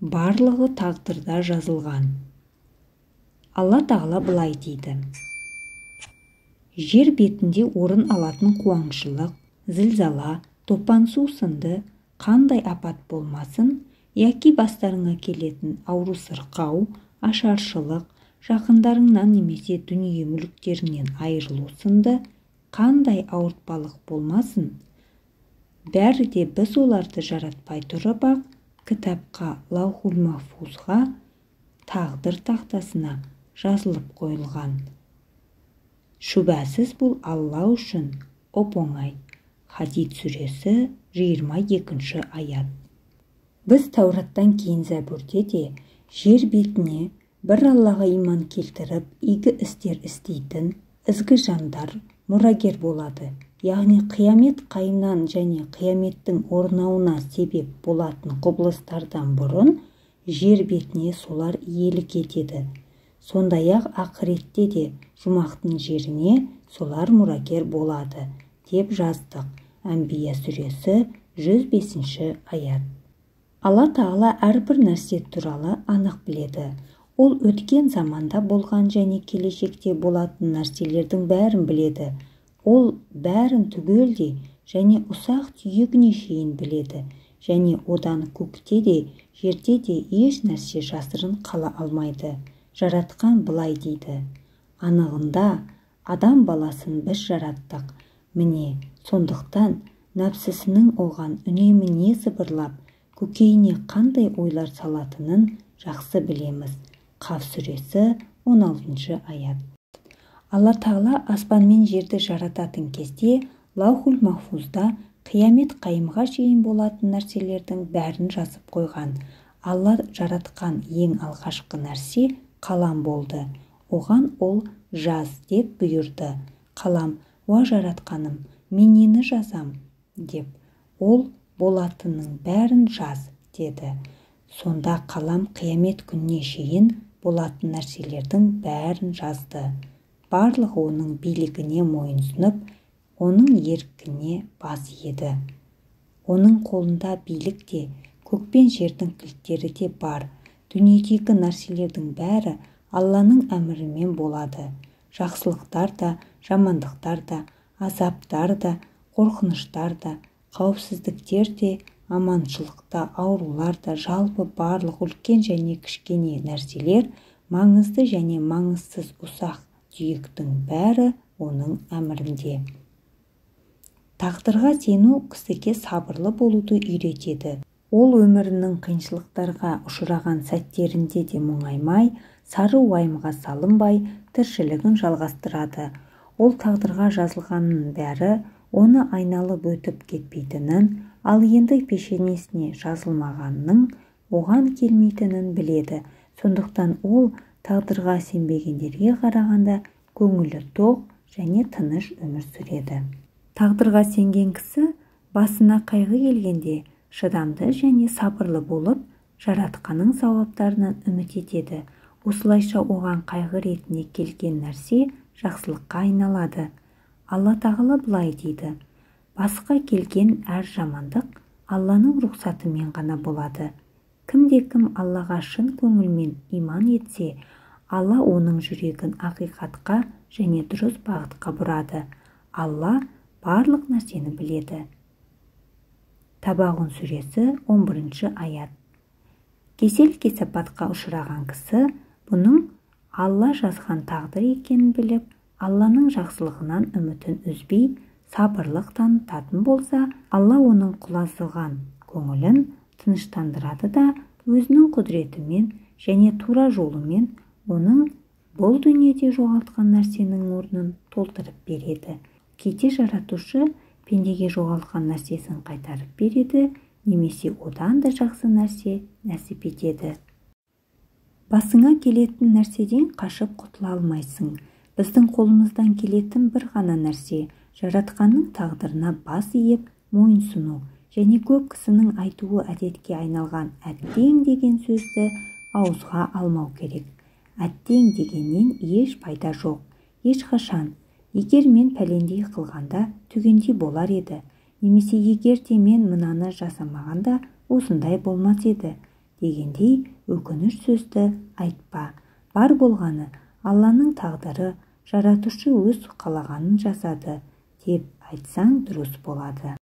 Барлығы тағдырда жазылған. Алла Тағала былай дейді: жер бетінде орын алатын қуаңшылық, зілзала, топан су сынды қандай апат болмасын, яки бастарыңа келетін ауру-сырқау, ашаршылық, жақындарыңнан немесе дүние-мүліктеріңнен айырылу сынды қандай ауыртпалық болмасын, бәрі де біз оларды жаратпай тұрып-ақ кітапқа, лаухул-махфузға, тағдыр тақтасына жазылып қойылған. Шүбәсіз бұл Алла үшін оп-оңай. Хадид сүресі 22 аят. Біз Таураттан кейін Зәбурде де жер бетіне бір Аллаға иман келтіріп, игі істер істейтін ізгі жандар мұрагер болады. Яғни қиямет қайымнан және қияметтің орнауына себеп болатын құбылыстардан бұрын жер бетіне солар иелік етеді. Сондай-ақ ақыретте де жұмақтың жеріне солар мұрагер болады, деп жаздық. Әмбия сүресі 105 аят. Алла Тағала әрбір нәрсе туралы анық біледі. Ол өткен заманда болған және келешекте болатын нәрселердің бәрін біледі. Ол бәрін түгелдей және ұсақ түйегіне шейін біледі, және одан көкте де, жерде де еш нәрсе жасырын қала алмайды. Жаратқан былай дейді: анығында адам баласын біз жараттық. Міне, сондықтан нәпсісінің оған үнемі не сыбырлап, көкейіне қандай ойлар салатынын жақсы білеміз. Қаф сүресі 16 аят. Алла Тағала аспан мен жерді жарататын кезде Лаухул-Махфузда қиямет қайымға шейін болатын нәрселердің бәрін жазып қойған. Алла жаратқан ең алғашқы нәрсе қалам болды. Оған ол жаз деп бұйырды. Қалам: «Уа жаратқаным, мен нені жазам?» деп, ол болатынның бәрін жаз деді. Сонда қалам қиямет күніне шейін болатын нәрселердің бәрін жазды. Барлығы оның билігіне мойынсұнып, оның еркіне бас иеді. Оның қолында билік те, көк пен жердің кілттері де бар. Дүниедегі нәрселердің бәрі Алланың әмірімен болады. Жақсылықтар да, жамандықтар да, азаптар да, қорқыныштар да, қауіпсіздіктер де, аманшылықта, аурулар да, жалпы барлық үлкен және кішкене нәрселер, маңызды және маңызсыз ұсақ түйектің бәрі оның әмірінде. Тағдырға сену кісіге сабырлы болуды үйретеді. Ол өмірінің қиыншылықтарға ұшыраған сәттерінде де мұңаймай, сары уайымға салынбай, тіршілігін жалғастырады. Ол тағдырға жазылғанның бәрі оны айналып өтіп кетпейтінін, ал енді пешенесіне жазылмағанның оған келмейтінін біледі. Сондықтан ол тағдырға сенбегендерге қарағанда көңілі тоқ және тыныш өмір сүреді. Тағдырға сенген кісі басына қайғы келгенде шыдамды және сабырлы болып, жаратқанның сауаптарынан үміт етеді. Осылайша оған қайғы ретінде келген нәрсе жақсылыққа айналады. Алла Тағала былай дейді: басқа келген әр жамандық Алланың рұқсатымен ғана болады. Кімде-кім Аллаға шын көңілмен иман етсе, Алла оның жүрегін ақиқатқа және дұрыс бағытқа бұрады. Алла барлық нәрсені біледі. Табағун сүресі 11 аят. Кесел кесапатқа ұшыраған кісі бұның Алла жазған тағдыр екенін біліп, Алланың жақсылығынан үмітін үзбей, сабырлық танытатын болса, Алла оның құлазыған көңілін тыныштандырады да, өзінің құдіретімен және тура жолымен оның бұл дүниеде жоғалтқан нәрсенің орнын толтырып береді. Кейде жаратушы пендеге жоғалтқан нәрсесін қайтарып береді, немесе одан да жақсы нәрсе нәсіп етеді. Басыңа келетін нәрседен қашып құтыла алмайсың. Біздің қолымыздан келетін бір ғана нәрсе жаратқанның тағдырына бас иіп, мойынсұну және көп кісінің айтуы әдетке айналған әттең деген сөзді ауызға алмау керек. Әттең дегеннен еш пайда жоқ. Ешқашан егер мен пәлендей қылғанда түгендей болар еді, немесе егер де мен мынаны жасамағанда осындай болмас еді дегендей өкініш сөзді айтпа. Бар болғаны Алланың тағдыры, Жаратушы өз қалағанын жазады деп айтсаң дұрыс болады.